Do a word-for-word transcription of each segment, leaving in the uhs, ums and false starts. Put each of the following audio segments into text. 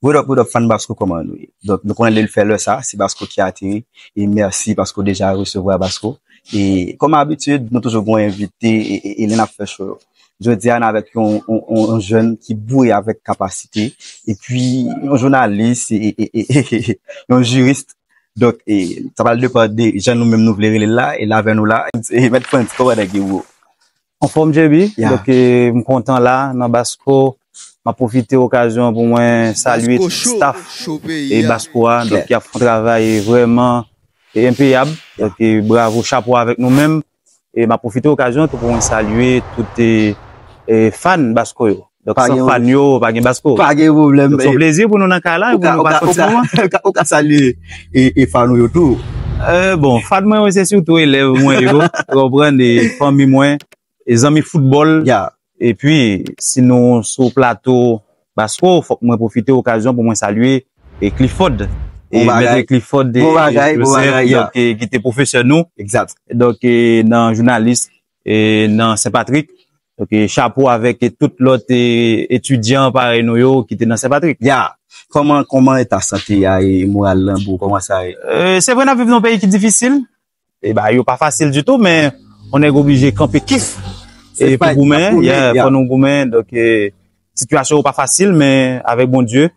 What up, what up, fan Basco, kòman nou ye? Donk, nou konnen lè l fè lè sa, se Basco ki ateri. E mèsi paske w deja resevwa Basco. E kòm abitid, nou toujou gen yon envite e, e, e lè n ap fè show yo. Jodi a, n avèk yon, yon, yon, yon jèn ki boure avèk kapasite, epi yon jounalis, e, e, e, e, e, yon jiris. Donk, e, sa pral depann de jan nou menm nou vle rele l la, e l avè nou la. E, Mèt Frantz, kòman nèg yo, bro? Anfòm, J B. Yeah. Donk, e, m kontan la, nan Basco. M ap pwofite okazyon pou mwen salye tout staff e Basco a, donk, ki ap fè yon travay vrèman e enpeyab. Donk, e, bravo, chapo avèk nou menm. E m ap pwofite okazyon tou pou mwen salye tout, e, e, fan Basco yo. Donk, san fan yo, pa gen Basco. Pa gen pwoblèm. Donk, se yon plezi pou nou nan kay la, pou nou pase yon ti moman. Ou ka, ou ka salye e, e fan ou yo tou. E, bon, fan mwen yo, se sitou elèv mwen yo, ou konprann, e fanmi mwen, e zanmi foutbòl. Epi, si nou sou plato Basco, fòk mwen pwofite okazyon pou mwen salye e Clifford. E Mèt Clifford e Joseph, donk, e, ki te pwofesè nou. Donk, e, nan jounalis, e nan Sen Patrik. Donk, e, chapo avèk, e, tout lòt, e, etidyan parèy nou yo ki te nan Sen Patrik. Ya, kòman, kòman eta sante a e moral lan, bro? Kòman sa ye? E, se vre, n ap viv nan yon peyi ki difisil. E ba, yo pa fasil ditou, men yon nèg oblije kanpe kif. E pou goumen, fò nou goumen. Donk, e, sitiyasyon yo pa fasil, men avèk Bondye,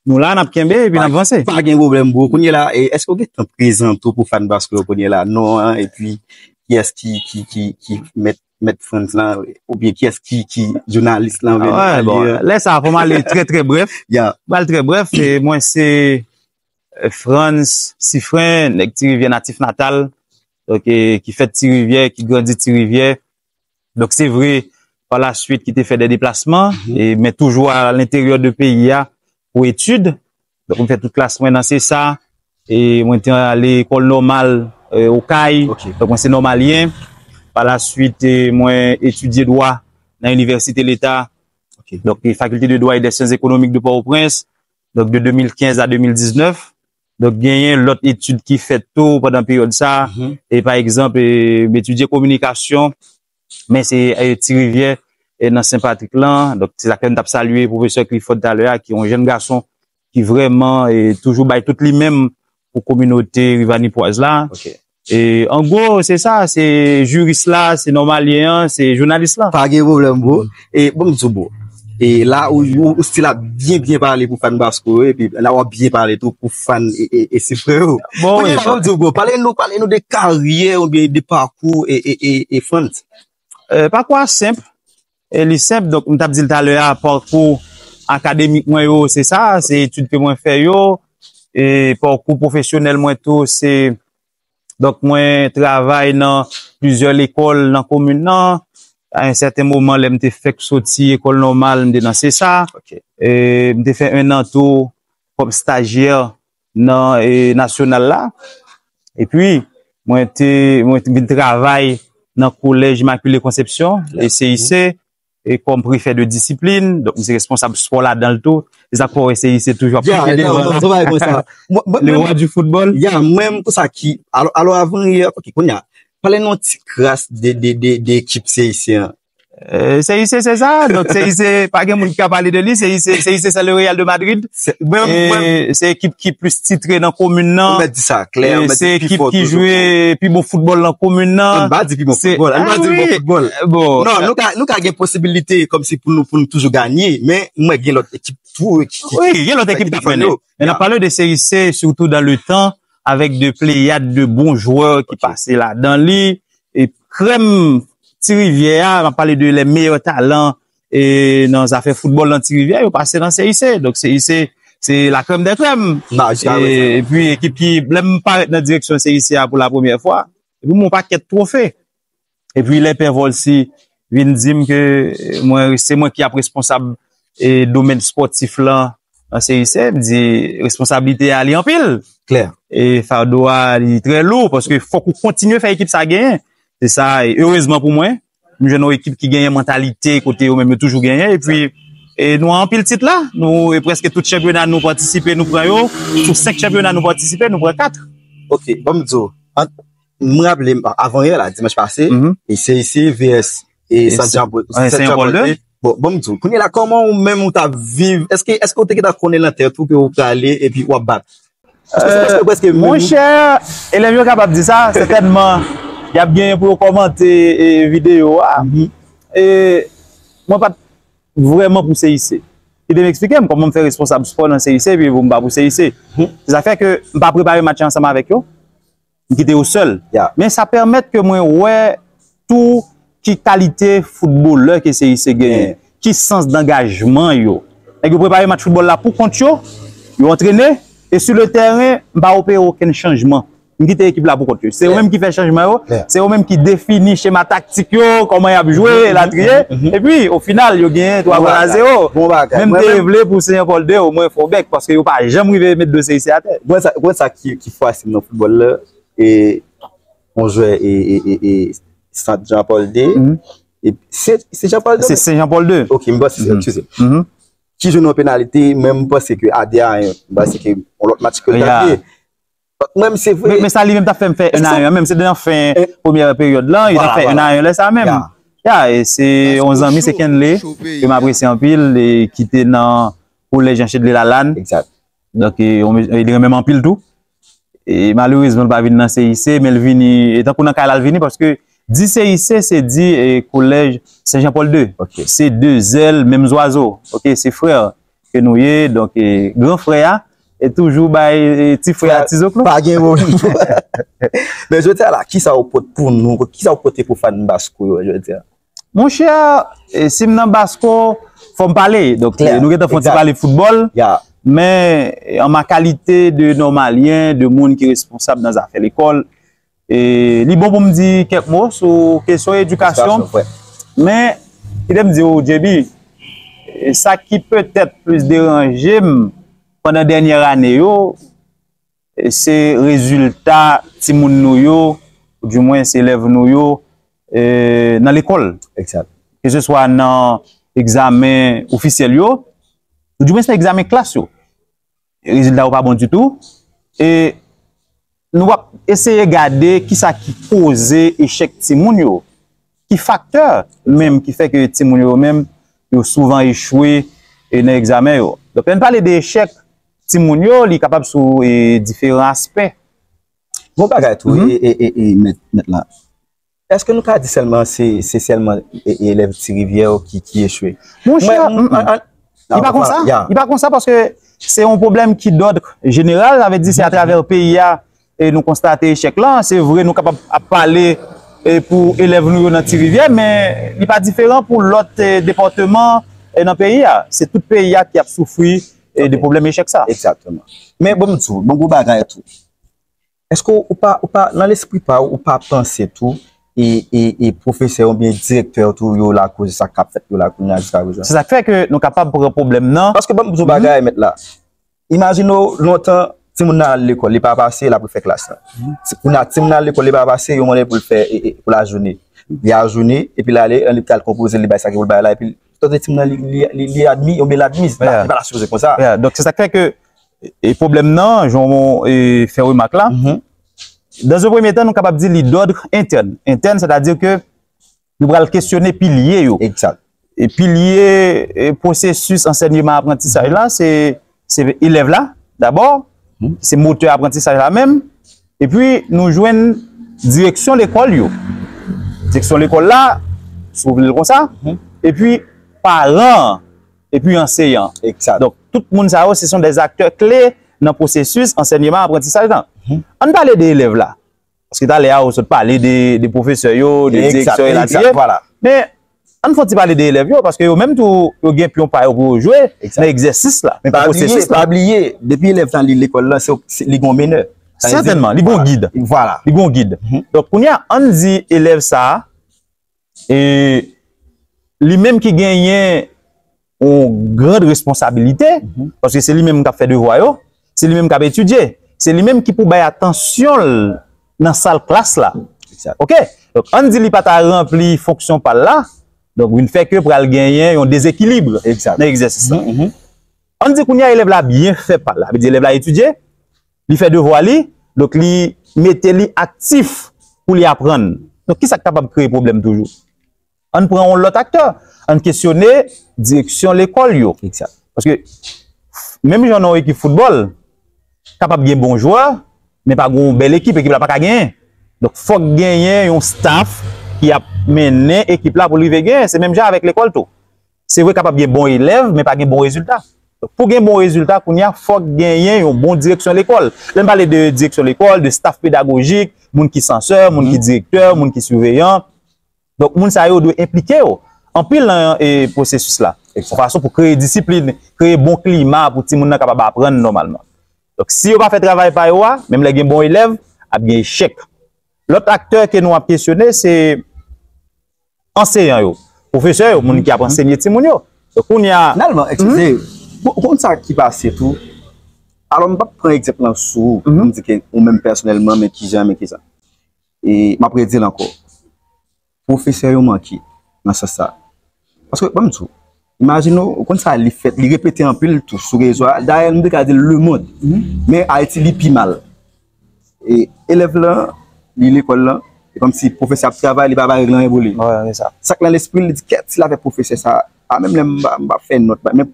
nou la, n ap kenbe, epi n ap vanse. Pa gen pwoblèm, bro. Kounye la, e, èske w gen tan prezante w pou fan Basco yo kounye la? Non, an, epi kiyès ki, ki, ki, ki mèt, mèt Frantz lan, oubyen kiyès ki, ki jounalis lan, vle nou pale, bon, lè sa, fò m ale trè, trè brèf. M pral trè brèf, e mwen se, e, Frantz Sifren, nèg Ti Rivyè natif natal, donk, e, ki fèt Ti Rivyè, ki grandi Ti Rivyè. Donk, se vre, pa la swit, ki te fè de deplasman, e, men toujou a lenteryè de peyi a pou etid. Donk, mwen fè tout klas mwen nan sesa, e mwen te ale ekòl nòmal, e, Okay. Donk, mwen se nòmalyen. Pa la swit, e, mwen etidye dwa nan Inivèsite Leta. Donk, e, Faculté de Droit et des Sciences Économiques de Port-au-Prince. Donk, de de mil kenz a de mil diznèf. Donk, genyen lòt etid ki fèt tou pandan peryòd sa. E pa egzanp, e, m etidye kominikasyon, men se, e, Ti Rivyè, e, nan Sen Patrik lan. Donk, se sa k fè m t ap salye pwofesè Clifford talè a, ki yon jèn gason ki vrèman, e, toujou bay tout li menm pou kominote rivanipwaz la. E, an gwo, se sa, se jiris la, se nòmalyen an, se jounalis lan. Pa gen pwoblèm, bro. E, bon, m di w, bro. E la, ou, ou, ou stil ap byen, byen pale pou fan Basco yo, epi la, w ap byen pale tou pou fan e, e, e Sifren yo. Bon, kounye la, bon, m di w, bro, pale nou, pale nou de karyè oubyen de pakou e, e, e, e Frantz. E, pakou a senp. E li senp, donk, m t ap di l talè a, pakou akademik mwen yo, se sa, se etid ke mwen fè yo. E pakou pwofesyonèl mwen tou, se Donk, mwen travay nan plizyè lekòl nan komin nan. A yon sèten moman, lè m te fèk soti ekòl nòmal, m te nan sesa. E m te fè en an tou kòm stajyè nan, e, nasyonal la. Epi, mwen te, mwen te vin travay nan Kolèj Imakile Konsepsyon, e C I C. E kòm prefè de disiplin, donk m se responsab spò ladan l tou. Se sa k fè w wè C I C toujou ap pipe devan. Le roi du football. Ya, mwen, m konsa ki, alò, alò, avan yè, ok, kounye a, pale nou yon ti kras de, de, de, de ekip C I C an. E, C I C, se sa. Donk, C I C, pa gen moun ki ka pale de li. C I C, C I C, se le Real de Madrid. Mwen, mwen, se ekip ki plis titre nan komin nan. Ou mèt di sa klè, ou mèt di pi fò toujou. Se ekip ki jwe pi bon foutbòl nan komin nan. Ann pa di pi bon foutbòl, ann pa di bon foutbòl. Bon. Non, nou ka, nou ka gen posibilite kòmsi pou nou, pou nou toujou ganye, men mwen gen lòt ekip tou ki, ki, wi, gen lòt ekip k ap mennen. Men n ap pale de C I C, surtout dans le temps, avec de pléiades de bons joueurs ki pase ladan li. E krèm Ti Rivyè a, m ap pale de les meilleurs talents e nan zafè foutbòl nan Ti Rivyè, yo pase nan C I C. Donk, C I C, se la crème des crèmes. E, epi, ekip ki, lè m parèt nan direksyon C I C a pou la premyè fwa, epi m yon pakèt twofe. Epi, lè Pè Volcy vin di m ke mwen, se mwen ki ap responsab e domèn spòtif lan nan C I C, m di responsablite a li anpil. Klè. E fado a li trè lou, paske fòk ou kontinye fè ekip sa genyen. Se sa, e erezman pou mwen, m jwenn yon ekip ki genyen mantalite kote yo menm yo toujou genyen. Epi, e nou anpil tit la. Nou, e prèske tout chanpyona nou patisipe, nou pran yo. Sou senk chanpyona nou patisipe, nou pran kat. Ok, ban m di w, ant, m raple m, avan yè la, dimanch pase, e C I C V S e Saint Jean Paul, Saint Jean Paul deux. Bon, bon, m di w, kounye la, kòman ou menm ou t ap viv? Èske, èske ou te gentan konnen nan tèt ou ke ou prale epi w ap bat? Paske se prèske, prèske menm. Monchè, elèv yo kapab di sa, sètènman, y ap genyen pou yo kòmante e, videyo a. E, mwen pa t vrèman pou C I C. Kite m eksplike m kòman m fè responsab spò nan C I C epi pou m pa pou C I C. Se sa k fè ke m pa prepare match ansanm avèk yo. M kite yo sèl. Men sa pèmèt ke mwen wè tou ki kalite foutbolè ke C I C genyen, ki sans dangajman yo. Nèg yo prepare match foutbòl la pou kont yo, yo antrene, e sou le tèren, m pa opere okenn chanjman. M kite ekip la pou kont yo. Se yo menm ki fè chanjman yo, se yo menm ki defini chema taktik yo, kòman y ap jwe, elatriye. Epi, o final, yo genyen twa gòl a zewo. Men m te vle pou Saint Jean Paul de omwen fè yon bèk, paske yo pa janm rive met do C I C atè. Ou konn sa ki, ki fwasil nan foutbòl la? E yon jwè e, e, e, e Saint Jean Paul de. E, se, se Jean Paul de? Se Saint Jean Paul de. Ok, m panse, eskize. Ki jwe nan yon penalite, men m panse ke a de a en, m panse ke yon lòt match ke l ta ye. Mwen, se vre. Men, men sa li menm t ap fè m fè en a en an, menm se nan fen premyè peryòd lan, li t ap fè en a en an lè sa menm. Ya, e se yon zanmi, se Kenley, ke m apresye anpil, e ki te nan kolèj Jean Chedley Lalanne. Donk, e, yon, e li renmen m anpil tou. E malerezman, l pa vin nan C I C, men l vini, e tankou nan kay la, l vini, paske di C I C, se di e, kolèj Saint Jean Paul de. Se de zèl, menm zwazo. Ok, se frè ke nou ye, donk, e, gran frè a, e toujou bay e, ti frè a ti zoklo. Pa gen pwoblèm. Men jodi a la, kisa ou pote pou nou, kisa ou pote pou fan Basko yo jodi a? Monchè, e, si m nan Basko, fò m pale. Donk, nou gentan fè yon ti pale foutbòl. Men, e, an ma kalite de nòmalyen, de moun ki responsab nan zafè lekòl, e, li bon pou m di kèk mo sou kesyon edikasyon. Men, kite m di w, J B, e, sa ki petèt plis deranje m pandan dènyè ane yo, e, se rezilta timoun nou yo, oudimwens elèv nou yo, e, nan lekòl. Ke se swa nan egzamen ofisyèl yo, oudimwens nan egzamen klas yo. Rezilta yo pa bon ditou. E nou ap eseye gade kisa ki koze echèk timoun yo. Ki faktè menm ki fè ke timoun yo menm yo souvan echwe e nan egzamen yo. Donk, lè n pale de echèk timoun yo, li kapab sou e, diferan aspè. Bon bagay tou, e, e, e, e, mèt, mèt la. Èske nou ka di sèlman se, se sèlman e, e, elèv Ti Rivyè yo ki, ki echwe? Monchè, li pa konsa. Li pa konsa paske se yon pwoblèm ki dòd jeneral, sa vle di se atravè peyi a e nou konstate echèk lan. Se vre, nou kapab ap pale e pou elèv nou yo nan Ti Rivyè, men li pa diferan pou lòt e, depatman e nan peyi a. Se tout peyi a ki ap soufri e, de pwoblèm echèk sa. Egzakteman. Men bon, m di w, bon, gwo bagay tou. Èske ou pa, ou pa, nan lespri pa w, ou pa panse tou, e, e, e pwofesè oubyen direktè tou, yo lakoz sa k ap fèt yo la kounye a jiska prezan? Se sa k fè ke nou kapab pran pwoblèm nan. Paske ban m di w bagay, mèt la. Imajine w, lontan, timoun nan al lekòl, li pa pase, l ap refè klas la. Ti- Kounye a, timoun nan al lekòl, li pa pase, yo mande pou l fè, e, e, pou l ajounen. Li ajounen, epi l ale, li pral konpoze, li bay sa ki pou l bay la, epi tande timoun nan, li, li, li, li admi, oubyen l admi, li pa ta sipoze konsa. Donk, se sa k fè ke e pwoblèm nan, jan w e, fè remak la, dans un premier temps, nou kapab di li d'ordre interne. Entèn, sètadi ke nou pral kesyone pilye yo. Egzak. E pilye e, pwosesis ansèyman aprantisaj la, se, se elèv la, dabò, se motè aprantisaj la menm, epi nou jwenn direksyon lekòl yo. Direksyon lekòl la, si w vle l konsa, epi paran an, epi anseyan. Egzak. Donk, tout moun sa yo, se son des acteurs clés nan pwosesis ansèyman aprantisaj lan. Ann pale de elèv la. Paske talè a, ou sot pale de, de pwofesè yo, de direktè elatriye. Men, ann fè yon ti pale de elèv yo, paske yo menm tou, yo gen pyon pa yo pou yo jwe nan egzèsis la, nan pwosesis la. Men pa bliye, pa bliye, depi elèv la li lekòl la, se, se, li gon menè. Sètènman, li gon gid. Vwala. Li gon gid. Donk, kounye a, ann di elèv sa a, e li menm ki genyen yon grand responsabilite, paske se li menm k ap fè devwa yo, se li menm k ap etidye, se li menm ki pou bay atansyon l nan sal klas la. Egzak. Ok? Donk, ann di li pa ta ranpli fonksyon pa l la, donk, vin fè ke pral genyen yon dezekilib nan egzèsis la. Ann di kounye a elèv la byen fè pa l, sa vle di elèv la etidye, li fè devwa li, donk li mete li aktif pou li aprann. Donk, kisa k kapab kreye pwoblèm toujou? Ann pran yon lòt aktè. Ann kesyone direksyon lekòl yo. Egzak. Paske menm jan nan yon ekip foutbòl, kapab gen bon jwè, men pa gen yon bèl ekip, ekip la pa ka genyen. Donk, fòk genyen yon staff ki ap mennen ekip la pou l rive genyen. Se menm jan avèk lekòl tou. Se vre, kapab gen bon elèv, men pa gen bon rezilta. Donk, pou gen bon rezilta, kounye a, fòk genyen yon bon direksyon lekòl. Lè m pale de direksyon lekòl, de staff pedagojik, moun ki sansè, moun ki direktè, moun ki siveyan. Donk, moun sa yo dwe enplike yo anpil nan, e, pwosesis la. Yon fason pou kreye disiplin, kreye bon klima pou timoun nan kapab aprann nòmalman. Donk, si yo pa fè travay pa yo a, menm lè gen bon elèv, ap gen echèk. Lòt aktè ke nou ap kesyone, se anseyan yo, pwofesè yo, moun ki ap ansenye timoun yo. Donk, kounye a, finalman, eskize, kon- konn sa ki pase tou. Alò, m p ap pran egzanp lan sou ou, pou m di ke ou menm pèsonèlman, men kijan, men kisa. E m ap redi l ankò. Pwofesè yo manke nan sans sa. Paske, ban m di w, imajine w, ou konn sa li fèt, li repete anpil tou sou rezo a. Dayè, nou te ka di l lemonn. Men Ayiti, li pi mal. E elèv lan, li lekòl lan, e kòmsi pwofesè ap travay, li pa bay règ lan anyen pou li. Sa k nan lespri l, li di, kèt, si l avèk pwofesè sa a, menm lè m pa, m pa fè nòt, men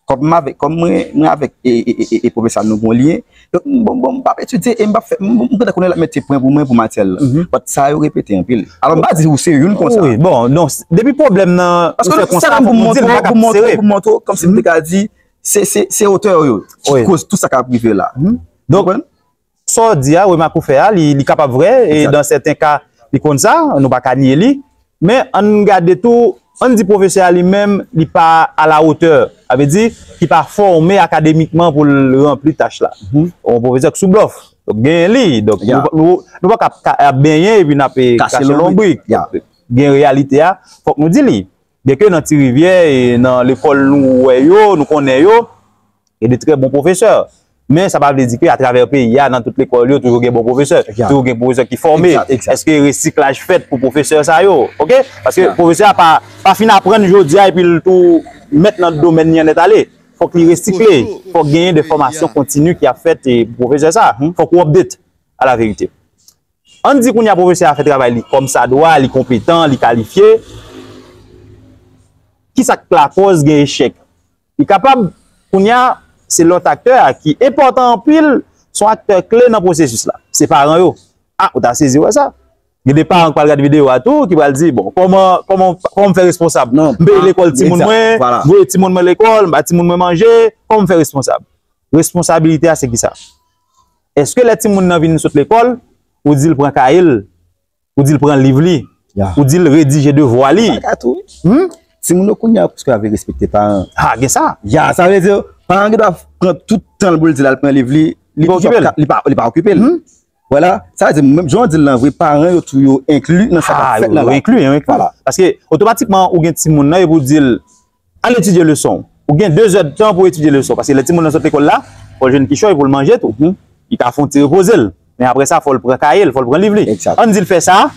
kòm m avèk, kòm mwen, mwen avèk e, e, e, e, e pwofesè a, nou gon lyen. Donk, m, bon, bon, m p ap etidye e m p ap fè, m, m, m kontan konnen l ap mete pwen pou mwen pou matyè l lan. But sa yo repete anpil. Alò, m pa di ou se youn konsa. Wi, bon, non, depi pwoblèm nan, paske ou fè konsta, fòk nou di l, nou pa ka sere. Pou montre w, kòmsi m te ka di, se, se, se otè yo ki koz tout sa k ap rive la. Donk, sa w di a, remak ou fè a, li, li kapab vrè, e dan sèten ka, li konn sa, nou pa ka nye li. Men, ann gade tou, ann di pwofesè a li menm, li pa à la hauteur. Sa vle di, li pa fòme akademikman pou l ranpli tach la. Yon pwofesè k sou blòf. Donk, genyen li. Donk, nou, nou, nou pa ka, ka, ap benyen epi n ap, e, kache lonbrik. Gen reyalite a, fòk nou di li. Byenke nan Ti Rivyè e nan lekòl nou wè yo, nou konnen yo, gen de trè bon pwofesè. Men sa pa vle di ke atravè peyi a, nan tout lekòl yo, toujou gen bon pwofesè. Toujou gen pwofesè ki fòme. Èske resiklaj fèt pou pwofesè sa yo? Oke? Paske pwofesè a pa, pa fin aprann jodi a epi l tou mèt nan domèn li an nèt ale. Fòk li resikle. Fòk genyen de fòmasyon kontini ki ap fèt, e, pou pwofesè sa. Fòk ou update a la verite. Ann di kounye a pwofesè a fè travay li kòmsadwa, li konpetan, li kalifye. Kisa k lakòz gen echèk? Li kapab, kounye a, se lòt aktè a ki enpòtan anpil, se yon aktè kle nan pwosesis la. Se paran yo. A, ou ta sezi wè sa. Gen de paran k pral gade videyo a tou, ki pral di, bon, kòman, kòman, kòman m fè responsab? M peye lekòl timoun mwen, voye timoun mwen lekòl, m ba timoun mwen manje, kòman m fè responsab? Responsabilite a se kisa? Èske lè timoun nan vin sot lekòl, ou di l pran kaye l, ou di l pran liv li, ou di l redije devwa li? Sa ka tou, wi. Timoun yo kounye a preske pa vle respekte paran. A, gen sa. Ya, sa vle di, paran gen dwa pran tout tan l pou l di l al pran liv li, li pa okipe l. Li pa, li pa okipe l. Vwala, sa vle di, menm jan w di l lan vre, paran yo tou yo enkli nan sa k ap fèt la. A, yo enkli, yo enkli. Vwala. Paske otomatikman, ou gen timoun nan, epi w di l, al etidye leson w. Ou gen de zè de tan pou etidye leson w. Paske lè timoun nan sot lekòl la, fò l jwenn kichòy pou l manje tou. Li ka fè yon ti repoze l. Men apre sa, fò l pran kaye l, fò l pran liv li. Ann di l fè sa.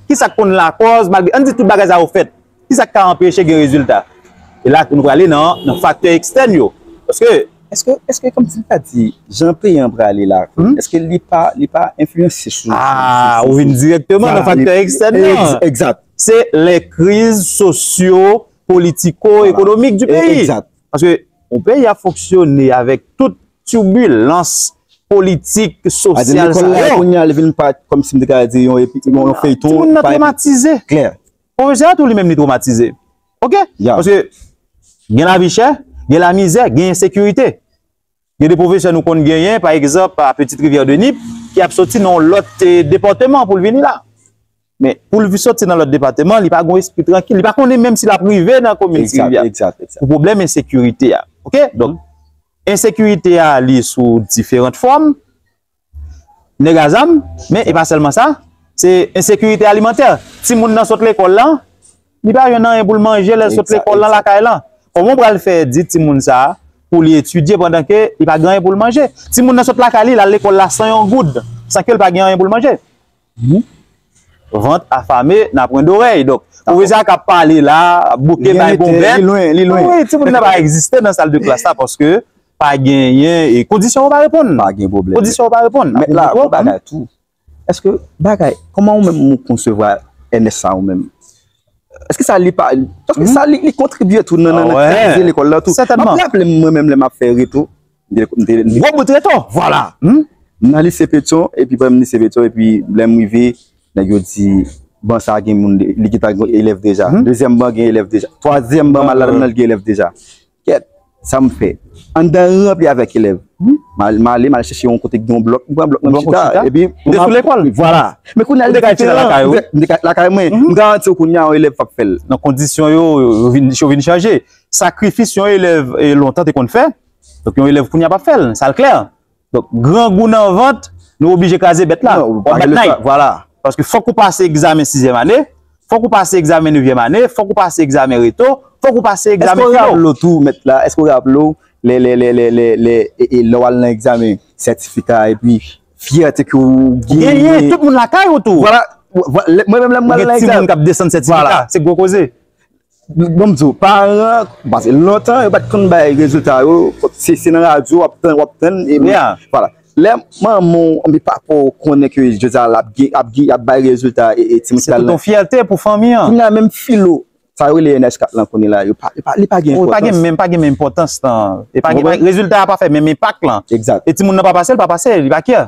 Kisa k konn lakòz, malgre, ann di tout bagay sa yo fèt. Kisa k ka anpeche gen rezilta? E la, nou prale nan, nan faktè ekstèn yo. Paske èske, èske, kòmsi m ta di, jan peyi an prale la, èske li pa, li pa enfliyanse sou, a, ou vin dirèkteman nan faktè ekstèn nan. Egzat. Se les crises socio-politico-économiques du pays. Paske yon peyi ap fonksyone avèk tout tibilans politik, sosyal sa yo. Kounye a, li vin pa, kòmsi m te ka di, yon epi, yon feyton. Timoun nan twomatize. Klè. Pwofesè a tou li menm li twomatize. Oke? Paske gen lavi chè, gen lamizè, gen ensekirite. Gen de pwofesè nou konn genyen, pa egzanp, a Petite Rivière de Nip, ki ap soti nan yon lòt, eh, depatman pou l vini la. Men, pou l soti nan lòt depatman, li pa gen yon espri trankil, li pa konnen menm si l ap rive nan komin Ti Rivyè. Pou pwoblèm ensekirite a. Oke? Donk, ensekirite a, li sou diferan fòm. Nèg a zam, men e pa sèlman sa, se ensekirite alimantè. Timoun nan sot lekòl la, li pa jwenn anyen pou l manje lè l sot lekòl la lakay la. Kòman w pral fè di timoun sa a pou li etidye pandan ke li pa gen anyen pou l manje? Timoun nan sot lakay li, l al lekòl la san yon goud, san ke l pa gen anyen pou l manje. Vant afame n'a point d'oreille. Donk, pwofesè a k ap pale la, ap bouke bay bonbèt. Wi, timoun nan pa egziste nan sal de klas la paske pa genyen, e kondisyon yo pa reponn. Pa gen pwoblèm. Kondisyon yo pa reponn. Mèt la, gon bagay tou. Èske bagay, kòman ou menm ou konsevwa N S sa ou menm? Èske sa li pa, paske sa li, li kontribye tou nan, nan, nan kraze lekòl la tou. M ap raple m, mwen menm, lè m ap fè reto, m te, m te, gwo bout reto. Vwala. M nan lise Petyon, epi premye lise Petyon, epi lè m rive, nèg yo di, ban sa gen moun, li gentan gen elèv deja. Dezyèm ban gen elèv deja. Twazyèm ban m al ladan l, gen elèv deja. Kèt, sa m fè? Anndan ranpli avèk elèv. M al, m ale, m al chèche yon kote ki gen yon blòk, m pran blòk, mwen chita. Epi, ou te sou lekòl? Vwala. Men kounye a, li diferan. Ou te ka chita lakay ou? M te ka lakay mwen. M garanti w kounye a, yon elèv p ap fè l. Nan kondisyon yo, yo vin, yo vin chanje. Sakrifis yon elèv, e, lontan te konn fè, donk yon elèv kounye a p ap fè l, sa l klè. Donk, grangou nan vant, nou oblije kraze bèt la. Non, ou pa gen le chwa, vwala. Paske fòk ou pase egzamen sizyèm ane, fòk ou pase egzamen nevyèm ane, fòk ou pase egzamen reto, fòk ou pase egzamen filo. Èske w raple w tou, mèt la, èske w raple w, lè, lè, lè, lè, lè, lè, e, e, lè w al nan egzamen, sètifika, epi fyète ke w genyen. Genyen, tout moun lakay ou tou. Vwala, vwala, mwen menm lè m al nan egzamen. Ou gen timoun k ap desann sètifika, se gwo koze. Bon, m di w, paran, paske lontan, yo pa t konn bay rezilta yo, se, se nan radyo w ap tann, w ap tann, e, vwala. Lè manman w, anben papa w konnen ke jodi a l ap gen, ap gen, ap bay rezilta, e, e timoun ki al nan. Se tout yon fyète pou fanmi an. Kounye a menm filo, sa yo rele N H kat lan kounye la, yo pa, yo pa, li pa gen enpòtans. Li pa gen menm, pa gen menm enpòtans lan. E pa gen, rezilta a pa fè menm enpak lan. Egzak. E timoun nan pa pase, li pa pase, li pa kè.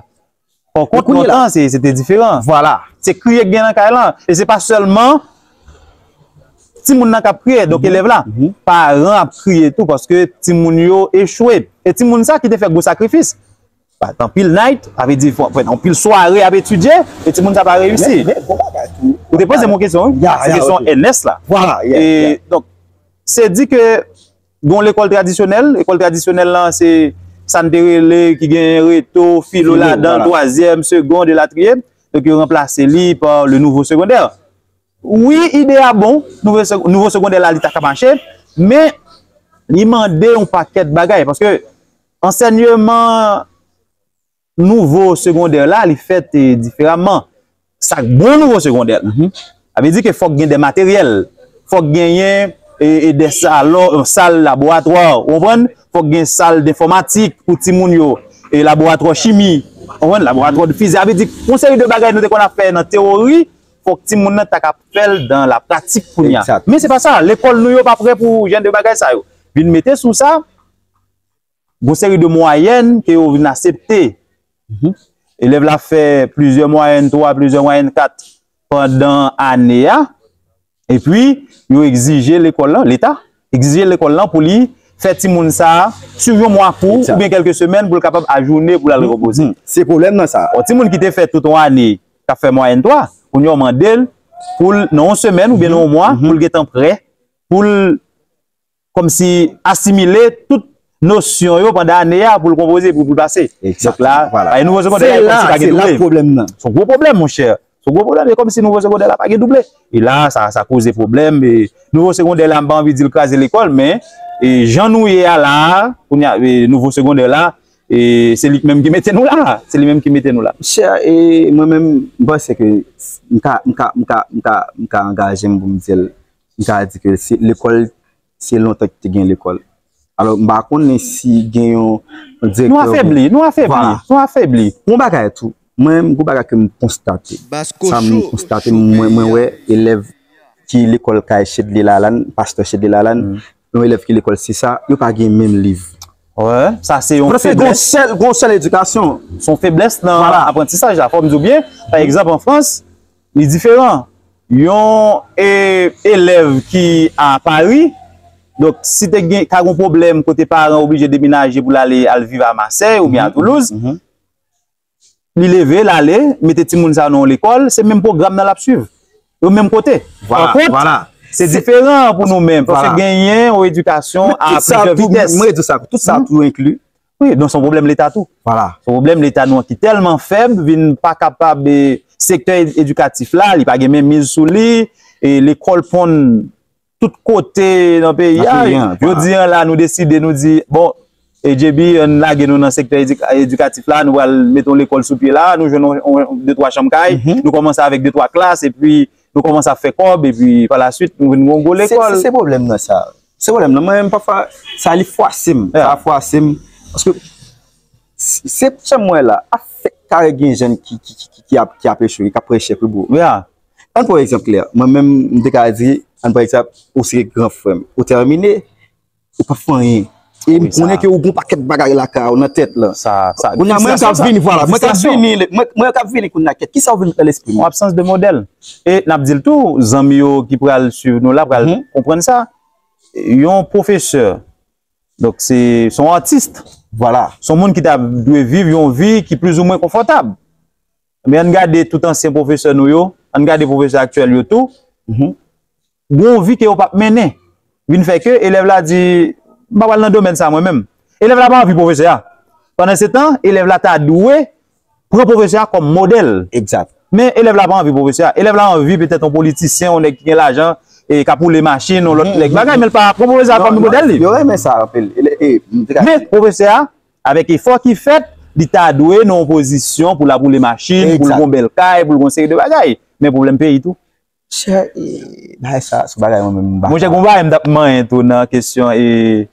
Pankont, lontan, se, se te diferan. Vwala. Se kriye k gen nan kay lan. E se pa sèlman timoun nan k ap kriye, donk elèv la. Paran ap kriye tou paske timoun yo echwe. E timoun sa ki te fè gwo sakrifis. Ba, anpil night, sa vle di fò, fè anpil sware ap etidye, e timoun sa pa reyisi. Men, men, gon bagay tou. Ou te poze m yon kesyon, wi? Se kesyon Ernest la. Vwala, yeah, yeah. E, donk, se di ke gen yon lekòl tradisyonèl, lekòl tradisyonèl lan, se sa n te rele, ki gen reto, filo ladan l, twazyèm, segond, elatriye. Donk, yo ranplase li pa le nouveau secondaire. Wi, ide a bon, nouvo seg-, nouvo segondè la, li ta ka mache, men li mande yon pakèt bagay, paske ansèyman nouvo segondè la, li fèt, e, diferaman. Sa k bon nouvo segondè la. Sa vle di ke fòk gen de materyèl, fòk genyen, e, e de salon, sal laboratwa, ou konprann? Fòk gen sal denfòmatik pou timoun yo, e laboratwa chimi, ou konprann? Laboratwa de fizik. Sa vle di, yon seri de bagay nou te konn ap fè nan teyori, fòk timoun nan ta ka fè l dan la pratik kounye a. Men se pa sa, lekòl nou yo pa prè pou jan de bagay sa yo. Vin mete sou sa, gon seri de mwayèn ke yo vin aksepte. Elèv la fè plizyè mwayèn twa, plizyè mwayèn kat pandan ane a, epi yo egzije lekòl lan, Leta, egzije lekòl lan pou li fè timoun sa a swiv yon mwa kou oubyen kèlke semèn pou l kapab ajounen pou l al repoze. Se pwoblèm nan sa. Yon timoun ki te fè tout yon ane k ap fè mwayèn twa, kounye a w mande l pou l, nan yon semèn oubyen nan yon mwa, pou l gentan prè, pou l kòmsi asimile tout nosyon yo pandan ane a pou l konpoze, pou, pou l pase. Donk la, vwala, bagay nouvo segondè la, se kòmsi pa gen double. Se la pwoblèm nan. Se yon gwo pwoblèm, monchè. Se yon gwo pwoblèm, e kòmsi nouvo segondè la pa gen double. E la, sa, sa koze pwoblèm. E nouvo segondè la, m pa anvi di l kraze lekòl, men, e jan nou ye a la a, kounye a, e nouvo segondè la, e se li menm ki mete nou la. Se li menm ki mete nou la. Monchè, e mwen menm, m panse ke m ka, m ka, m ka, m ka, m ka angaje m pou m di l, m ka di ke se lekòl, se lontan ki te gen lekòl. Alò, m pa konnen si gen yon, yon direktè. Nou afebli, nou afebli, nou afebli. Yon bagay tou, mwen menm, gon bagay ke m konstate. Sa m konstate, mwen, mwen wè elèv ki lekòl kay Chedly Lalanne, pastè Chedly Lalanne, yon elèv ki lekòl se sa, yo pa gen menm liv. Wi, sa se yon feblès. Gon sèl, gon sèl edikasyon. Se yon feblès nan aprantisaj la. Fò m di w byen, pa egzanp, an Frans, li diferan. Yon, e, elèv ki a Pari, donk, si te gen, ka gon pwoblèm kote paran oblije demenaje pou l ale, al viv a Masèy oubyen a Toulouz, li leve, l ale, mete timoun sa nan yon lekòl, se menm pwogram nan l ap swiv. Yo menm kote. Pankont, se diferan pou nou menm, paske genyen yon edikasyon a plizyè vitès. Mwen di sa, tout sa tou enkli. Wi, donk se yon pwoblèm Leta tou. Vwala. Se yon pwoblèm Leta nou an ki tèlman fèb, vin pa kapab, e, sektè ed-, edikatif la, li pa gen menmiz sou li, e lekòl ponn tout kote nan peyi a. Jodi an la, nou deside, nou di, bon, e J B, ann lage nou nan sektè edik-, edikatif la, nou pral mete yon lekòl sou pye la, nou jwenn yon, yon, de twa chanm kay, nou kòmanse avèk de twa klas, epi nou kòmanse ap fè kòb, epi pa la swit, nou vin gen yon gwo lekòl. Se, se, se pwoblèm nan sa. Se pwoblèm nan. Mwen menm, pafwa, sa li fwase m. Sa fwase m. Paske se, se jan m wè la, afèk kare gen jèn ki, ki, ki, ki, ki ap, ki ap echwe, ki ap preche pi bo. Yeah. Ann pran egzanp klè. Mwen menm, m te ka di, ann pran egzanp, ou se gran frè m. Ou tèmine, ou p ap fè anyen. E m konnen ke ou gon pakèt bagay lakay ou nan tèt lan. Kounye a, mwen k ap vini, vwala, mwen k ap vini, mwen, mwen k ap vini kounye a, kèt, kisa ou vin met nan lespri mwen? Yon absans de modèl. E n ap di l tou, zanmi yo ki pral swiv nou la pral konprann sa. Yon pwofesè, donk se, se yon atis. Vwala. Se yon moun ki ta dwe viv yon vi ki plizoumwen konfòtab. Men ann gade tout ansyen pwofesè nou yo, ann gade pwofesè aktyèl yo tou. Gon vi ke yo p ap mennen. Vin fè ke elèv la di, m pa pral nan domèn sa mwen menm. Elèv la pa anvi pwofesè a. Pandan se tan, elèv la ta dwe pran pwofesè a kòm modèl. Egzak. Men elèv la pa anvi pwofesè a. Elèv la anvi petèt yon politisyen, yon nèg ki gen lajan, e k ap woule machin, yon lòt nèg bagay, men l pa pran pwofesè a kòm modèl li. Yo renmen sa anpil. E, e, m te ka Men pwofesè a, avèk efò ki fèt, li ta dwe nan yon pozisyon pou l ap woule machin, pou l gon bèl kay, pou l gon seri de bagay. Men pwoblèm peyi tou. Chè, e, bagay sa, se bagay mwen menm m pa Monchè, gon bagay m t ap manyen tou nan kesyon e,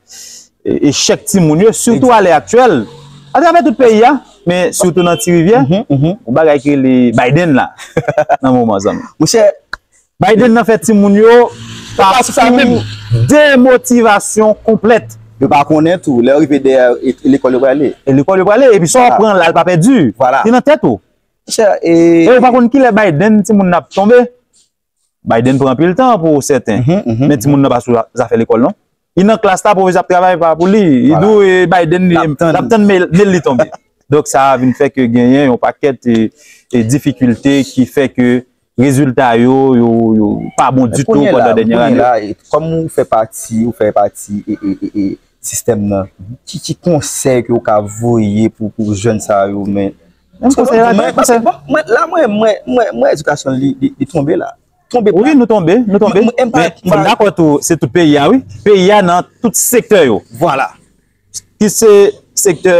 e, echèk timoun yo, sitou a lè aktyèl, atravè tout peyi a, men sitou nan Ti Rivyè, yon bagay ki rele Biden la, nan moman zanmi. Monchè, Biden nan fè timoun yo pase sou demotivasyon konplèt. Yo pa konnen tou, lè yo rive dèyè, e, e lekòl yo prale. E lekòl yo prale, epi sa w pran la, l pa pèdi. Vwala. Li nan tèt ou. Monchè, e, e ou pa konn kilè Biden timoun nan ap tonbe. Biden pran anpil tan pou sèten. Men timoun nan pa sou zafè lekòl non. Li nan klas la, pwofesè ap travay pa pou li. Li di w, e, Biden li, l ap tann men, men li tonbe. Donk sa a vin fè ke genyen yon pakèt, e, e difikilte ki fè ke rezilta yo, yo, yo pa bon ditou pandan dènye ane. Kòm ou fè pati, ou fè pati e, e, e, e sistèm nan, ki, ki konsèy ke ou ka voye pou, pou jèn sa yo, men? Menm konsèy la, menm konsèy. Mwen, la, mwen, mwen, mwen, mwen, edikasyon li, li, li tonbe la. Tonbe plat. Wi, nou tonbe, nou tonbe. Men, men, men, men, m dakò tou, se tout peyi a, wi. Peyi a nan tout sektè yo. Vwala. Ki se sektè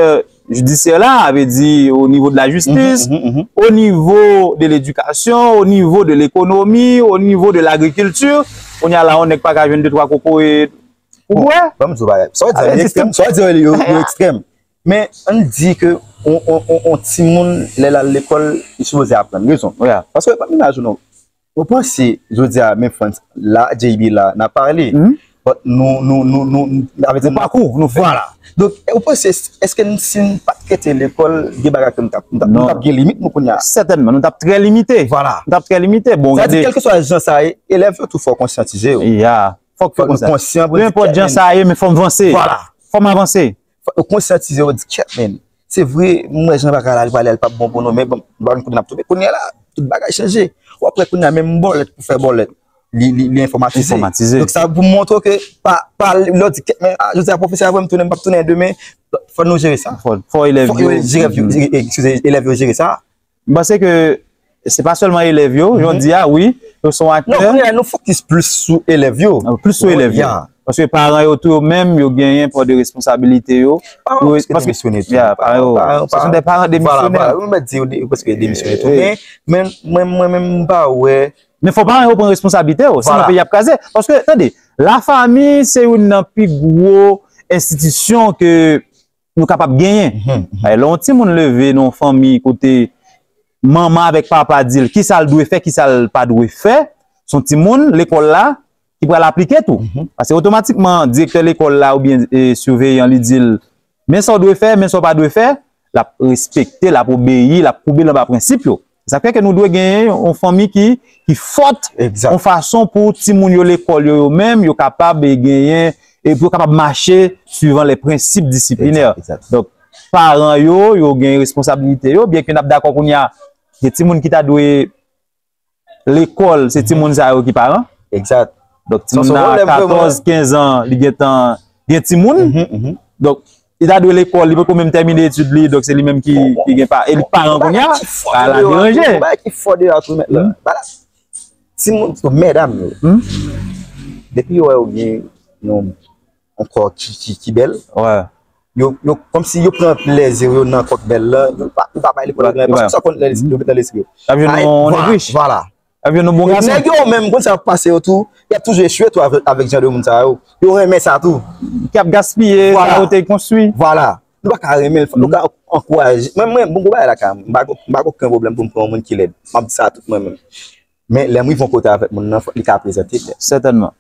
jidisyè la, vle di o nivo de la jistis, o nivo de ledikasyon, o nivo de lekonomi, o nivo de lagrikilti. Kounye a la, yon nèg pa ka jwenn de twa kokoye pou bwè. Bon, ban m di w bagay. Sa w di yo ekstrèm, sa w di yo, yo ekstrèm. Men, ann di ke on, on, on, on timoun, lè l al lekòl, li sipoze aprann. Rezon. Paske, pa menm laj ou non. Ou panse, jodi a, men Frantz la, J B la, n ap pale. But nou, nou, nou, nou, nou, avè di nou pakou, nou vwala. Donk, ou panse, èske n, si n pa t kite lekòl, gen bagay ke n t ap, n t ap, n t ap gen limit nou kounye a? Sètènman, nou t ap trè limite. Vwala. Nou t ap trè limite. Bon, gade. Sa di, kèlkeswa jan sa ye, elèv yo tou fò konsyatize yo. Ya. Fòk yo konsyan. Fòk nou konsyan pou n di, kèt men. Sa ye, men fò m vanse. Vwala. Fò m avanse. Fòk yo konsyantize yo, di, kèt men. Se vre, m wè jan bagay la, li prale, li p ap bon pou nou, men bon, nou pa konn kote n ap tonbe. Kounye a la, tout bagay chanje. W ap wè kounye a, menm bòlèt pou fè bòlèt, li, li, li enfòmatize. Enfòmatize. Donk sa pou montre w ke pa, pa, lè w di, kèt men, a, jodi a pwofesè a voye m tounen, m p ap tounen demen. Fò nou jere sa. Fò, fò elèv yo. Fò yo jere, eskize, elèv yo jere sa. M panse ke se pa sèlman elèv yo, jan w di a, wi, yo se yon aktè. Non, kounye a, nou fokis plis sou elèv yo. Plis sou elèv yo. Paske paran yo tou yo menm, yo genyen pò de responsabilite yo. Paran yo preske demisyone tou. Ya, paran yo, ce sont des parents démissionnaires. Vwala, vwala, mwen mèt di yo de-, preske demisyone tou. Men, men, mwen, mwen menm, m pa wè. Men fò paran yo pran responsabilite yo, sinon peyi ap kraze. Paske, tande, lafanmi se youn nan pi gwo enstitisyon ke nou kapab genyen. Lè yon timoun leve nan yon fanmi kote manman avèk papa di l kisa l dwe fè, kisa l pa dwe fè, se yon timoun lekòl la ki pral aplike tou. Paske otomatikman, direktè lekòl la oubyen, e, siveyan li di l, men sa w dwe fè, men sa w pa dwe fè, l ap respekte, l ap obeyi, l ap koube l anba prensip yo. Sa fè ke nou dwe genyen yon fanmi ki, ki fòt, yon fason pou timoun yo lekòl yo, yo menm, yo kapab, e, genyen, e pou yo kapab mache suivant les principes disciplinaires. Donk, paran yo, yo gen responsabilite yo, byen ke n ap dakò kounye a, gen timoun ki ta dwe lekòl, se timoun sa yo ki paran. Donk, timoun nan katòz, kenz an, li gentan gen timoun. Donk, li ta dwe lekòl, li poko menm tèmine etid li, donk se li menm ki, ki gen pa, e li paran kounye a, sa la deranje. Yon bagay ki fò deyò tou, mèt la. Vwala. Timoun, medam yo. Depi yo wè yo gen yon, yon kò ki, ki, ki bèl, yo, yo, kòmsi yo pran plèzi yo nan kòk bèl la, yo pa, yo pa bay lekòl yo, paske sa konn lè yo met nan lespri yo. Y ap jwenn yon negri. Vwala. Epi nou bon gason. Nèg yo menm, konn sa ap pase yo tou, y ap toujou echwe tou avèk, avèk jan de moun sa yo. Yo renmen sa tou. Ki ap gaspiye sa yo te konstwi. Vwala. Nou pa ka renmen l, fòk nou ka ankouraje. Mwen, mwen, bon, gwo bagay la ka, m pa, m pa gen okenn pwoblèm pou m pran yon moun ki lèd. M ap di sa tout mwen menm. Men lè m rive yon kote avèk moun nan, fòk li ka prezante tèt. Sètènman.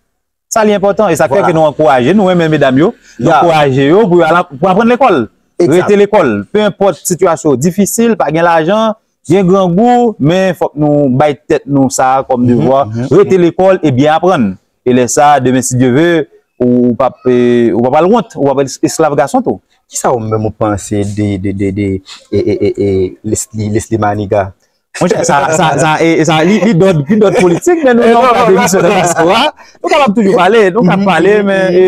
Sa li enpòtan, e sa k fè ke nou ankouraje, nou renmen medam yo, nou ankouraje yo pou yo al ap-, pou aprann lekòl. Rete lekòl. Pe enpòt sitiyasyon difisil, pa gen lajan, gen grangou, men fòk nou bay tèt nou sa kòm devwa. Rete lekòl e byen aprann. E lè sa, demen, si Dye ve, ou, ou p ap, e, ou p ap al wont, ou p ap al esklav gason tou. Kisa ou menm ou panse de, de, de, de, e, e, e, e, Leslie, Leslie Maniga? Monchè, sa, sa, sa, e, e sa, li, li dòt, li dòt politik, men nou nan yon ka demisyon nan diaspora. Nou kapab toujou pale, nou ka pale, men,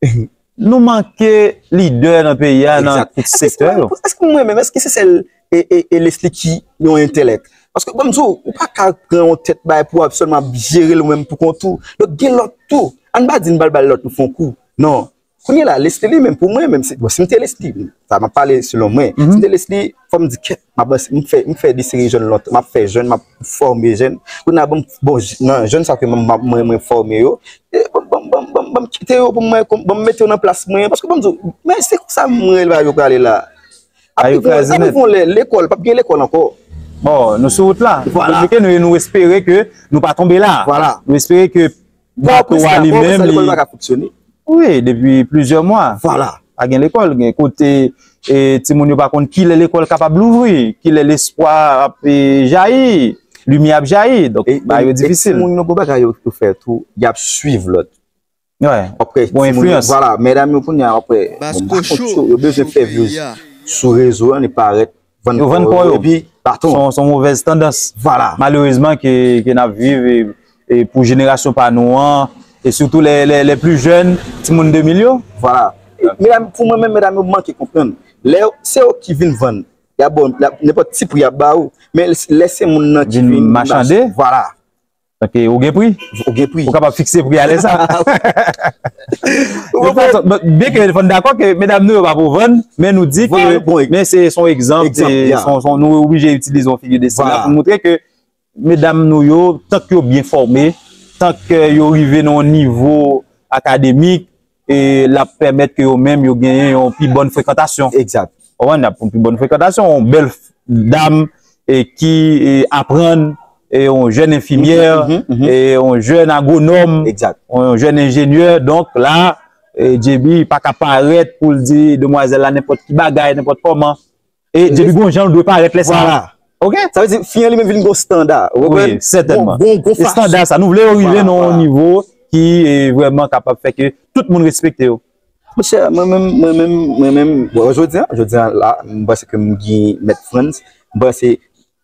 e, nou manke lidè nan peyi a, nan tout sektè yo. Èske mwen menm, èske se sèl e, e, e Leslie ki yon entèlèk? Paske, bon, m di w, ou pa ka pran yon tèt bay pou w ap sèlman ap jere l ou menm pou kont ou. Donk, gen lòt tou. Ann pa di n pral bay lòt nou fè yon kou. Non. Kounye la, Leslie li menm, pou mwen menm, se, bon, si m te Leslie, sa m ap pale selon mwen, si m te Leslie, fò m di, kèt, m ap, m fè, m fè de seri jèn lontan, m ap fè jèn, m ap fòme jèn. Kounye la, bon, bon, j-, nan jèn sa ke mwen, mwen, mwen fòme yo, e, bon, bon, bon, bon, bon, m kite yo pou mwen, kon-, bon, m mete yo nan plas mwen, paske, bon, m di w, men se konsa mwen, yo prale la. Ap rive yon lè, lekòl, p ap gen lekòl ankò. Bon, nou sou wout la. Vwala. Donk, nou, nou espere ke nou pa tonbe la. Vwala. Nou espere ke bato a li menm, li pa ka fonksyone. Wi, depi plizyè mwa. Vwala. Pa gen lekòl, gen kote, e, timoun yo pa konn kilè lekòl kapab louvri, kilè lespwa ap, e, jayi, limyè ap jayi. Donk, bagay yo difisil. E timoun yo, gon bagay yo, yo fè tou, y ap swiv lòt. Wi. Gon enfliyans. Vwala, medam yo kounye a, apre, bon, m pa kont yo, yo bezwen fè views sou rezo an, e parèt, vann kò yo, epi baton. Se yon, se yon movèz tandans. Vwala. Malerezman, ke, ke n ap viv, e, e pou jenerasyon pa nou an, e sitou lè, lè, lè pli jèn, timoun de mil yo. Vwala. E, medam, pou mwen menm, medam yo manke konprann. Lè se yo ki vin vann, y ap ba w, y ap, nenpòt ti pri y ap ba ou. Men lè se moun nan ki vin machande, vwala. Donk, ou gen pri. Ou gen pri. Ou kapab fikse pri a lè sa. De tout fason, bon, byen ke fò n dakò ke medam nou yo pa pou vann, men nou di ke, men se, se yon egzanp, se, se yon, se yon, nou oblije itilize yon figi de stil la pou montre ke medam nou yo, tank yo byen fòme, tank yo rive nan yon nivo akademik, e l ap pèmèt ke yo menm yo genyen yon pi bòn frekantasyon. Egzak. Ou konprann? L ap yon pi bòn frekantasyon, yon bèl f-, dam, e ki, e, aprann, e yon jèn enfimyè, e yon jèn agwonòm, yon jèn enjenyè. Donk la, e, J B pa ka parèt pou l di demwazèl la nenpòt ki bagay, nenpòt kòman. E J B gon jan l dwe parèt lè sa. Vwala. Oke? Sa vle di, fi an li menm vin gon estanda. Ou konprann? Wi, sètènman. Gon, gon, gon fason. Estanda sa, nou vle yo rive nan yon nivo ki, e, vrèman kapab fè ke tout moun respekte yo. Monchè, mwen menm, mwen menm, mwen menm, bon, jodi a, jodi a la, m panse ke m gen Mèt Frantz, m panse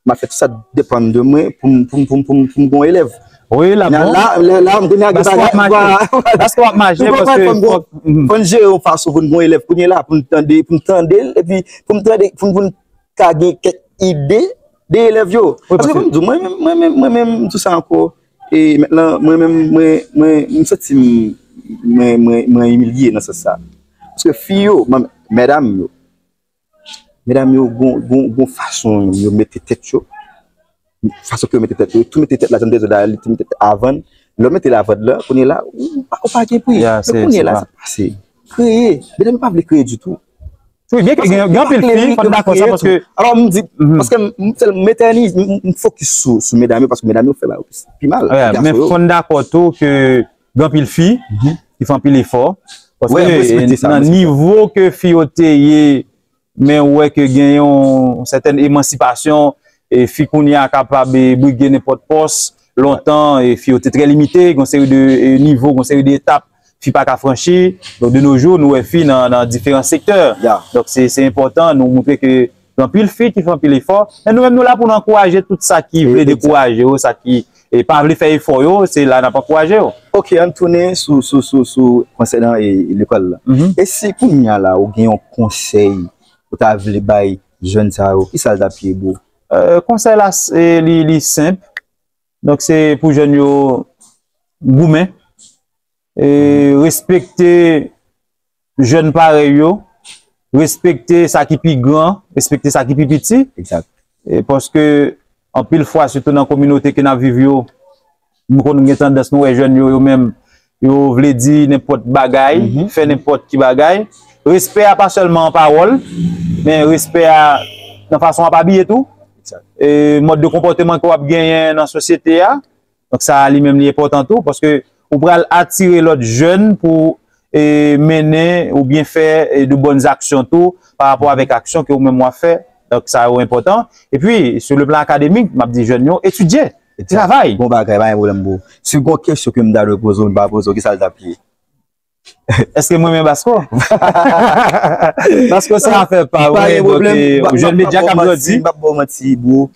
m ap fè tout sa k depann de mwen pou m, pou m, pou m, pou m, pou m gon elèv. Wi, la, bon. La, la, la, m kounye a gen bagay, vwala. Paske w ap mache, paske fò n jere yon fason pou n gon elèv kounye la, pou m tande, pou m tande l, epi pou m tande, pou m, pou m ka gen kèk ide de elèv yo. Paske pou m di w, mwen menm, mwen menm, mwen menm, m di w sa ankò, e mentnan, mwen menm, mwen, mwen, m santi m, mwen, mwen, mwen imilye nan sans sa. Paske fi yo, mèdam yo, medam yo gon, gon, gon fason yo mete tèt yo. Fason ke yo mete tèt yo, yo tou mete tèt la, jan m te di w la, li te mete tèt avan. Lè w mete l avan l la, kounye la, ou pa, ou pa gen pri. Men kounye la, sa pase. Kreye. Medam yo pa vle kreye ditou. Wi, byen ke gen, gen anpil fi, fò n dakò sa, paske. Alò, m di, paske m, m, m etènize, m, m fokis sou, sou medam yo, paske medam yo fè bagay pi mal. Men fò n dakò tou ke gen anpil fi ki fè anpil efò. Paske nan nivo ke fi yo te ye, men ou wè ke gen yon sètèn emansipasyon, e fi kounye a kapab, e, brige nenpòt pòs. Lontan, e, fi yo te trè limite, gen yon seri de, e, nivo, gen yon seri de etap fi pa ka franchi. Donk, de nos jours, nou wè fi nan, nan diferan sektè. Donk, se, se enpòtan nou montre ke gen anpil fi ki fè anpil efò. Men nou menm, nou la pou n ankouraje tout sa ki vle dekouraje yo, sa ki, e, pa vle fè efò yo, se la n ap ankouraje yo. Oke, ann tounen sou, sou, sou, sou konsènan, e, lekòl la. E si kounye a la, ou gen yon konsèy ou ta vle bay jèn sa yo, ki sa l ta pi bon? E, konsèy la, e, li, li senp. Donk, se pou jèn yo goumen, e, respekte jèn parèy yo, respekte sa ki pi gran, respekte sa ki pi piti. Egzak. E paske, anpil fwa, sitou nan kominote ke n ap viv yo, nou konn gen tandans, nou wè jèn yo, yo menm, yo vle di nenpòt bagay, fè nenpòt ki bagay. Respè a pa sèlman an pawòl, men respè a nan fason w ap abiye tou. e, mòd de konpòteman ke w ap genyen nan sosyete a. Donk, sa a li menm li enpòtan tou, paske ou pral atire lòt jèn pou e, mennen oubyen fè e, de bòn aksyon tou pa rapò avèk aksyon ke ou menm w ap fè. Donk, sa yo enpòtan. Epi, sou le plan akademik, m ap di jèn yo, etidye, travay. Bon bagay, pa gen pwoblèm, bro. Si gon kesyon ke m ta dwe poze w, m pa poze w, ki sa l t ap ye? Èske mwen renmen Basko? Basko se afè pa mwen, donk, e, jèn medya k ap grandi. M p ap ba w manti, bro.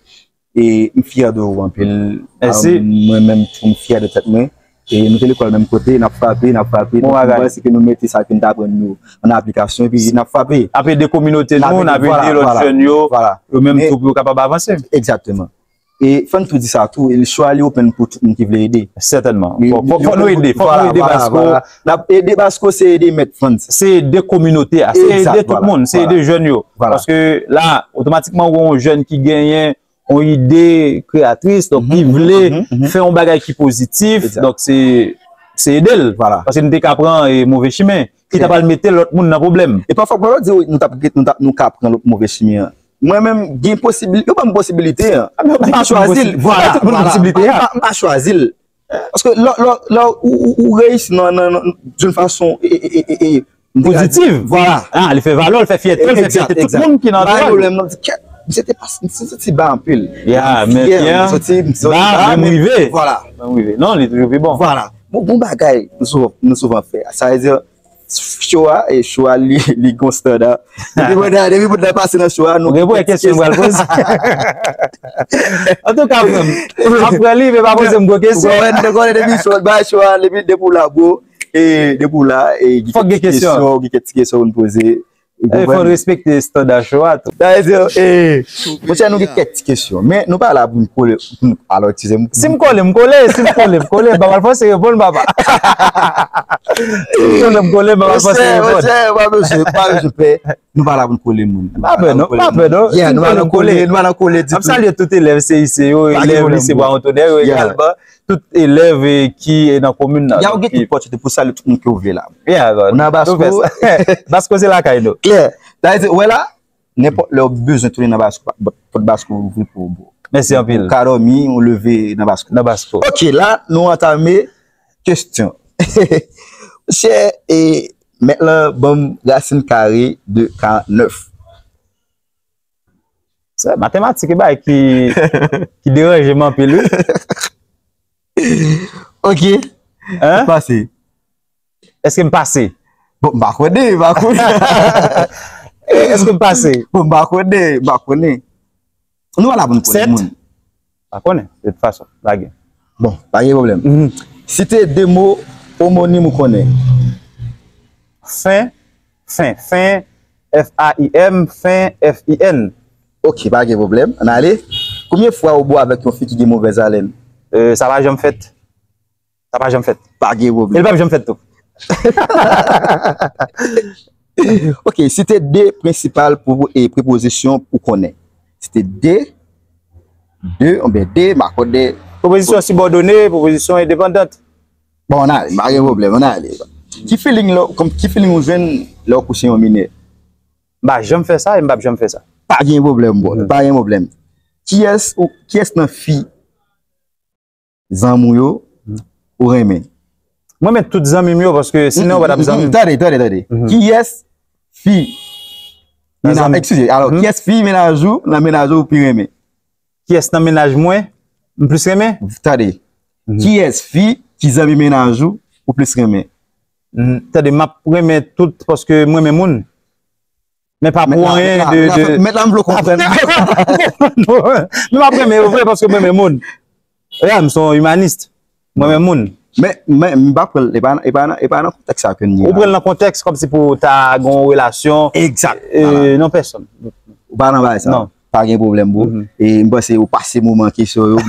E m fyè de ou anpil. Mèsi. Mwen menm tou, m fyè de tèt mwen. E nou te lekòl menm kote, n ap frape, n ap frape. Bon bagay. Mwen panse ke nou mete sa ke n t aprann nou an aplikasyon, epi n ap frape. N ap ede kominote nou, n ap ede lòt jèn yo, yo menm tou pou yo kapab avanse. Egzakteman. E fò n tou di sa tou, e chwa li open pou tout moun ki vle ede. Sètènman. Fò nou ede, fò nou ede Basko. N ap ede Basko, se ede mèt fann. Se ede kominote a, se ede tout moun, se ede jèn yo. Paske la, otomatikman, ou yon jèn ki genyen yon ide kreyatris, donk ki vle fè yon bagay ki pozitif, donk se se ede l. Paske nou te ka pran e, move chimen, ki ta pral mete lòt moun nan pwoblèm. E pafwa, pou yo di nou t ap nou t ap nou ka pran lòt move chimen an. Mwen menm, gen posibilite, yo ban m posibilite an. M pa chwazi l. Vwala, tout moun gen posibilite a. M pa chwazi l. Paske lè lè lè ou ou ou reyisi nan nan nan d'une façon e e e e e pozitiv. Vwala. Ah, li fè valè, li fè fyète, li fè fyète tout moun ki nan antouraj. Pwoblèm nan, kèt, misye te pase, misye soti ba anpil. Ya, men fyè, m soti, m soti ba, men m rive. Vwala. Men m rive. Non, li toujou pi bon. Vwala. Bon, bon bagay, nou souvan, nou souvan fè. Sa vle di, show a, e show a, li, li gon standa. Depi mwen, depi mwen pase nan show a, nou gen kesyon mwen pral poze. Antouka, frè m, m ap pran li, men pa poze m gwo kesyon. Ou konnen, ou konnen depi show, bay show a, depi, depi w la, bro. E depi w la, e gen kèk ti kesyon, gen kèk ti kesyon pou n poze. Ou konprann? Fò n respekte estanda show a tou. Sa vle di, e, monchè, nou gen kèk ti kesyon. Men nou pa la pou n kole, pou n, alò, eskize m. Si m kole, m kole. Si m kole, m kole. M pa pral fòse reponn, papa. Si m kole, m kole, m pa pral fòse reponn. Monchè, monchè, pa bezwen, pa bezwen pè. Nou pa la pou n kole moun. Pa pè non, pa pè non. Si m kole, m kole. Nou pa nan kole ditou. M ap salye tout elèv C I C yo, elèv lise Bwa Wontonè yo egalman. Tout elèv e, ki e nan komin nan. Ya, ou gen tout pòt pou salye tout moun ke w vle la. Ou nan Basko. Basko se lakay nou. Klè. Sa vle di, ou wè la, nenpòt lè w bezwen tounen nan Basko, pòt Basko ouvri pou ou, bro. Mèsi anpil. Ou ka dòmi, ou leve nan Basko. Nan Basko. Ok, la, nou antame kesyon. Chè, e, mèt lan ban m rasin kare de karant nèf. Se matematik e bagay ki, ki deranje m anpil, wi. Ok. Hein? Pase. Èske m pase? Bon, m pa konnen, m pa konnen. Èske m pase? Bon, m pa konnen, m pa konnen. Nou pa la pou n konnen moun. Sèt? Pa konnen, de tout fason, lage. Bon, pa gen pwoblèm. Mhm. Site de mo omonim ou konnen. Fen, fen, fen, F A I M, fen, F I N. Ok, pa gen pwoblèm. Ann ale. Konbyen fwa ou bo avèk yon fi ki gen movèz alèn? Euh, sa pa janm fèt. Sa pa janm fèt. Pa gen pwoblèm. E l p ap janm fèt tou. Ok, site de prensipal pou, e, prepozisyon ou konnen. Site de, de, oubyen de, m pa konnen. Prepozisyon sibòdone, prepozisyon endepandant. Bon, ann ale, pa gen pwoblèm, ann ale. Ki feeling lè, kòm, ki feeling ou jwenn lè w kouche yon minè? M pa janm fè sa e m p ap janm fè sa. Pa gen pwoblèm, bro. Mhm. Pa gen pwoblèm. Kiyès ou, kiyès nan fi zanmi w yo ou renmen? Mwen renmen tout zanmi m yo, paske sinon, ou pa t ap zanmi m. Tande, tande, tande. Mhm. Kiyès fi mennaj, eskize, alò, kiyès fi mennaj ou nan mennaj ou ou pi renmen? Kiyès nan mennaj mwen m plis renmen? Tande. Mhm. Kiyès fi ki zanmi mennaj ou ou plis renmen? Mm, tande, m ap renmen tout paske m renmen moun. Men pa pou anyen de, de... Mèt la, m vle w konprann. Men m ap renmen yo vre paske m renmen moun. Ya, m se yon imanis. M renmen moun. Men, men, m pa pran l, e pa, e pa, e pa nan kontèks sa ke n ye la. Ou pran l nan kontèks kòmsi pou ta gen yon relasyon, egzak, e, vwala, non pèsòn. Ou pa nan bagay sa. Non. Pa gen pwoblèm, bro. Mhm. E m panse ou pase moman kesyon yo.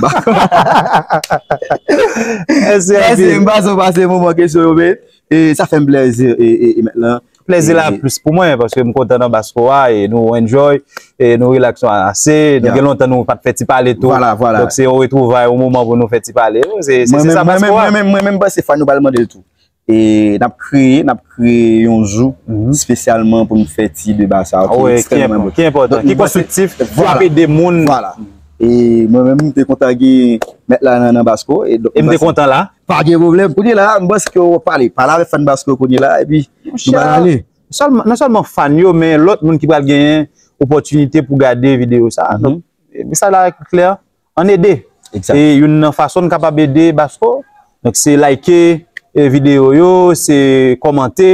Mèsi anpil. M panse ou pase moman kesyon yo, men, e sa fè m plèzi, e, e, e mèt lan. Plèzi la plis pou mwen, paske m kontan nan Basko a, e nou enjoy, e nou relax ase, nou gen lontan nou pa t fè ti pale tou. Vwala, vwala. Donk, se yon retwouvay, yon moman pou nou fè ti pale. Se, se, se sa, Basko a. Mwen menm, mwen menm, m panse fwa nou pral mande l tou. e n ap kreye, n ap kreye yon jou espesyalman pou n fè ti deba sa yo ki ekstrèmman enpòtan, ki konstriktif, ki ap ede moun. Vwala. E mwen menm, m te kontan gen mèt la nan, nan Basko. E m te kontan la. Pa gen pwoblèm. Kounye la, m panse ke w pale. Pale avèk fan Basko kounye la, epi nou pral ale. Non sèlman fan yo, men lòt moun ki pral genyen opòtinite pou gade videyo sa. Donk, mesaj la klè, ann ede. E youn nan fason n kapab ede Basko, donk se like, e, videyo yo, se kòmante,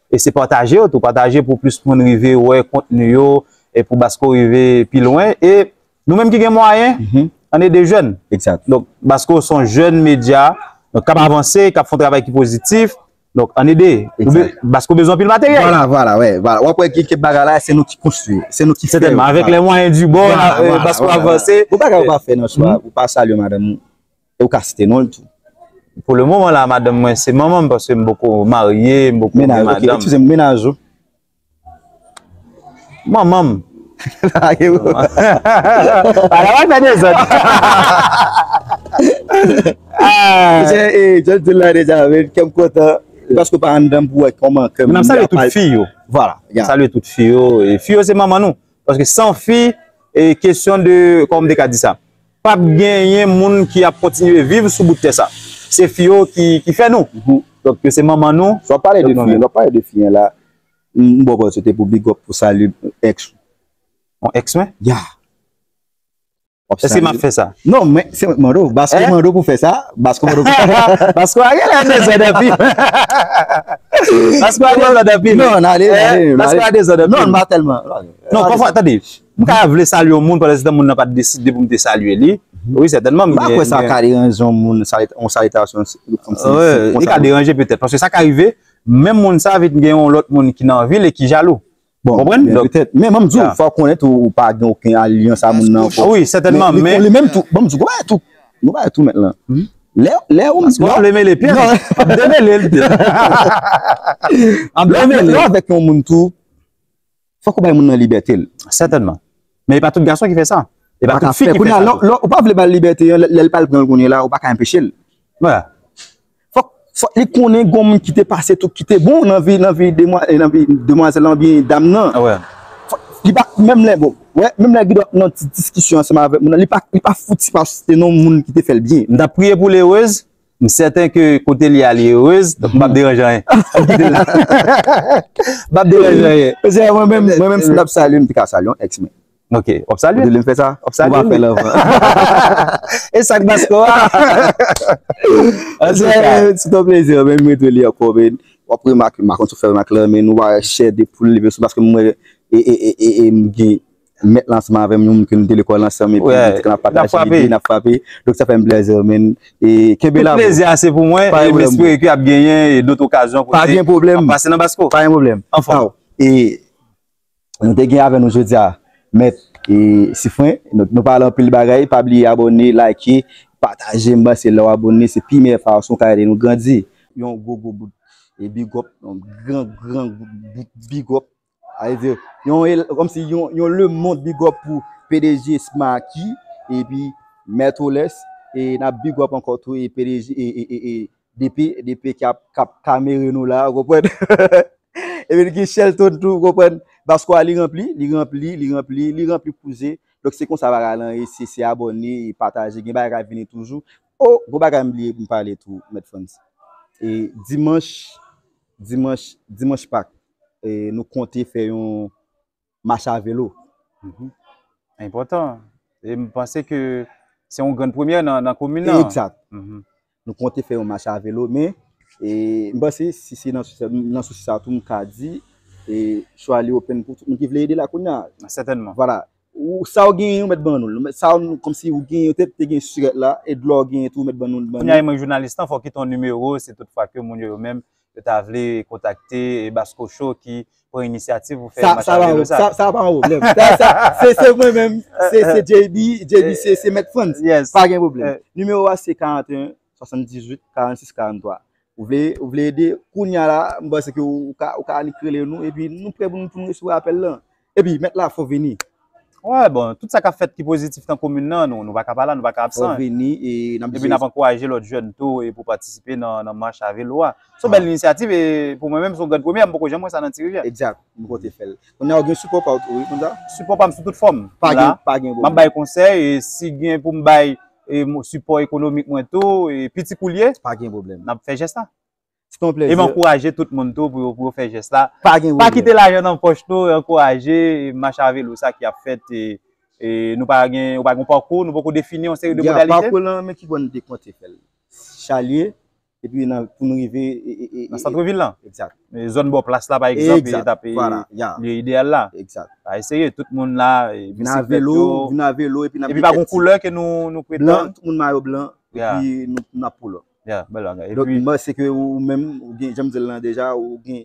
e se pataje yo tou. Pataje pou plis moun rive wè kontni yo, e pou Basko rive pi lwen. E nou menm ki gen mwayen, ann ede jèn. Donk, Basko se yon jèn medya, donk k ap avanse, k ap fè yon travay ki pozitif. Donk, ann ede. Basko bezwen anpil materyèl. Vwala, vwala, wè, vwala. W ap wè ki, ki bagay la, se nou ki konstwi, se nou ki fè. Sètènman, avèk lè mwayen di bò, Basko avanse. Gon bagay ou pa fè nan chwa, ou pa salye madanm ou, e ou ka site non l tou. Pou le moman la, madanm mwen se manman m, paske m poko marye, m poko gen madanm. Menaj ou, eskize m, menaj ou. Manman m. Ala w al fè dezòd. Jan l di l la deja, men kè m kontan. Paske w pa anndan m pou wè kòman kè m. N ap salye tout fi yo. Vwala. N ap salye tout fi yo. E fi yo se manman nou. Paske san fi, e kesyon de, kòman m te ka di sa? P ap genyen moun ki ap kontinye viv sou bout tè sa. Se fi yo ki, ki fè nou. Donk, yo se manman nou. Lè w ap pale de fi, lè w ap pale de fi an la, m ba w opòtinite pou big up, pou salye ex ou. Yon ex mwen? Ya. Èske m ap fè sa? Non, men se mwen k mande w. Basko mande w pou fè sa. Basko mande w pou fè sa. Basko a gen lè dezòd anpil. Basko a dezòd anpil. Non, n ale, n ale. Basko a dezòd anpil. Non, n pa tèlman. Non, pafwa, tande, m ka vle salye yon moun pandan se tan moun nan pa t deside pou m te salye li. Wi, sètènman. M pa kwè sa ka deranje yon moun, yon salitasyon, kòmsi, konsa. Li ka deranje petèt, paske sa ka rive, menm moun sa vin gen yon lòt moun ki nan vi l e ki jalou. Bon, konprann? Donk, petèt. Men, ban m di w, fò w konnen tou, ou pa gen okenn alyans a moun nan ankò. Wi, sètènman, men li menm tou, ban m di w, gon bagay tou, gon bagay tou mèt lan. Lè, lè ou m, lè w ap demele pyè, m ap demele l. M ap demele. Lè w avèk yon moun tou, fòk ou bay moun nan libète l. Sètènman. Men e pa tout gason ki fè sa. E pa tout fi ki fè sa tou. Ou pa vle ba l libète an, lè, lè l pral pran l kounye la, ou pa ka anpeche l. Vwala. Fòk, fòk li konnen gen yon moun ki te pase tou, ki te bon nan vi, nan vi demwa-, nan vi demwazèl lan oubyen dam nan. Fòk li pa, menm lè, bon, wè, menm lè Guido ap nan ti diskisyon ansanm avèk moun nan, li pa, li pa fouti pa site non moun ki te fè l byen. M t ap priye pou l erez, m sèten ke kote li a, li erez, donk m p ap deranje anyen. M kite l la. M p ap deranje anyen. Mwen menm, mwen menm, si m t ap salye, m te ka salye yon ex mwen. Ok, w ap salye l. Ou te vle m fè sa? W ap salye l. Ou pa fè l anvan. E sa k Basko a? Antouka. Se yon plezi, men m rete li ankò, men w ap remake, m pa konn si w fè remak la, men nou pa wè chè de poul leve sou, paske m wè, e, e, e, e, e, m gen mèt la ansanm avè m, yon moun ke nou te lekòl ansanm, epi nou te konn ap pataje ide, n ap frape. Donk sa fè m plezi, men, e, kenbe la, bro. Tout plezi a se pou mwen, e m espere ke ap genyen, e, dòt okazyon kote n ap pase nan Basko. Pa gen pwoblèm. Pa gen pwoblèm. Anfòm. E, nou te gen avè nou jodi a, Mèt, e, Sifren. Nou, nou pale anpil bagay, pa bliye abòne, like, pataje, m panse lè w abòne, se pi meyè fason w ka ede nou grandi. Yon gwo, gwo bout, e, big up, yon gran, gran bout big up. Sa vle di, yon, kòmsi yon, yon lemonn big up pou P D G Smarky, epi Mèt Oles, e n ap big up ankò tou, e P D G, e, e, e, e, D P, D P k ap, k ap kamere nou la, ou konprann? Epi gen Shelton tou, ou konprann? Basko a li ranpli, li ranpli, li ranpli, li ranpli kouze. Donk se konsa bagay lan ye, se, se abòne, e pataje, gen bagay k ap vini toujou. O, gon bagay m bliye pou m pale tou, Mèt Frantz. E dimanch, dimanch, dimanch Pak, e nou konte fè yon mach a velo. Enpòtan. E m panse ke se yon grann premyè nan, nan komin nan. Egzak. Nou konte fè yon mach a velo, men, e, m panse si se nan, nan sousi sa tou, m ka di, e, chwa li open pou tout moun ki vle ede la kounye a. Sètènman. Vwala. Ou, sa w genyen, ou mèt ban nou l. Sa w, kòmsi ou genyen, ou te, te gen sirèt la, e dlo w genyen tou, ou mèt ban nou l, ban nou. Kounye a, mwen jounalis lan, fò w kite yon nimewo, si tout fwa ke moun yo, yo menm, yo ta vle kontakte, e, Basko Show ki pran inisyativ pou fè mach a velo sa. Sa, sa pa yon pwoblèm. Sa, sa, se, se mwen menm, se, se J B, J B se, se Mèt Frantz. Pa gen pwoblèm. Nimewo a se karanteyen, swasanndizuit, karannsis, karanntwa. Ou vle, ou vle ede, kounye a la, m panse ke ou ka, ou ka annik rele nou, epi nou prè pou nou, pou nou resevwa apèl lan. Epi, mèt la, fò w vini. Wè, bon, tout sa k ap fèt ki pozitif nan komin nan, nou, nou pa ka pa la, nou pa ka absan. Fò vini e n ap Epi n ap ankouraje lòt jèn tou e pou patisipe nan, nan mach a velo a. Se yon bèl inisyativ e pou mwen menm, se yon grenn premyè, m poko janm wè sa nan Ti Rivyè. Egzat, m konte fè l. Kounye a, w gen sipò pa w tou, wi, konn sa? Sipò pa m sou tout fòm. Pa gen, pa gen pwoblèm. M ap bay konsèy e si gen pou m bay e, mo- sipò ekonomik mwen tou, e piti kou l ye, Pa gen pwoblèm. N ap fè jès la. Se yon plèzi. E m ankouraje tout moun tou pou yo, pou yo fè jès la. Pa gen pwoblèm. Pa kite lajan nan pòch nou, ankouraje mach a velo sa ki ap fèt. E, e nou pa gen, nou pa gen pakou, nou poko defini yon seri de modalite. Pakou lan, men ki bò n te konte fè l. Chalye, epi nan, pou nou rive e, e, e, Nan santvil lan. Egzat. E zòn bò plas la, pa egzanp, Egzat. e t ap e Vwala, ya. lye ideyal la. Egzat. Pa eseye, tout moun la, e Vin a bisiklèt velo, yo. vin a velo, epi n ap Epi gen pa tèt gon ti koulè ke nou, nou pretann. Blan, tout moun mayo blan, Ya. epi nou, n ap pull up. Ya, bèl bagay. Donk, Epi, m panse ke ou menm, ou gen, jan m di l lan deja, ou gen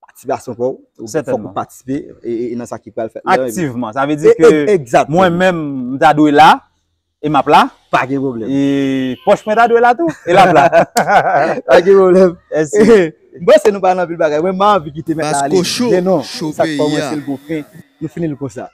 patisipasyon pa w, ou fòk ou Sètènman. patisipe e, e, e nan sa ki pral fèt la. Aktivman. Sa vle di E, ke e, egzakteman. mwen menm, m ta dwe la, e m ap la. Pa gen pwoblèm. E pòch mwen ta dwe la tou, e l ap la. Pa gen pwoblèm. Mèsi. M panse nou pa nan anpil bagay. Mwen, m anvi kite mèt la ale. Basko Cho, Men non, cho sa k peyi a. kòmanse l gon fen. Nou fini l konsa.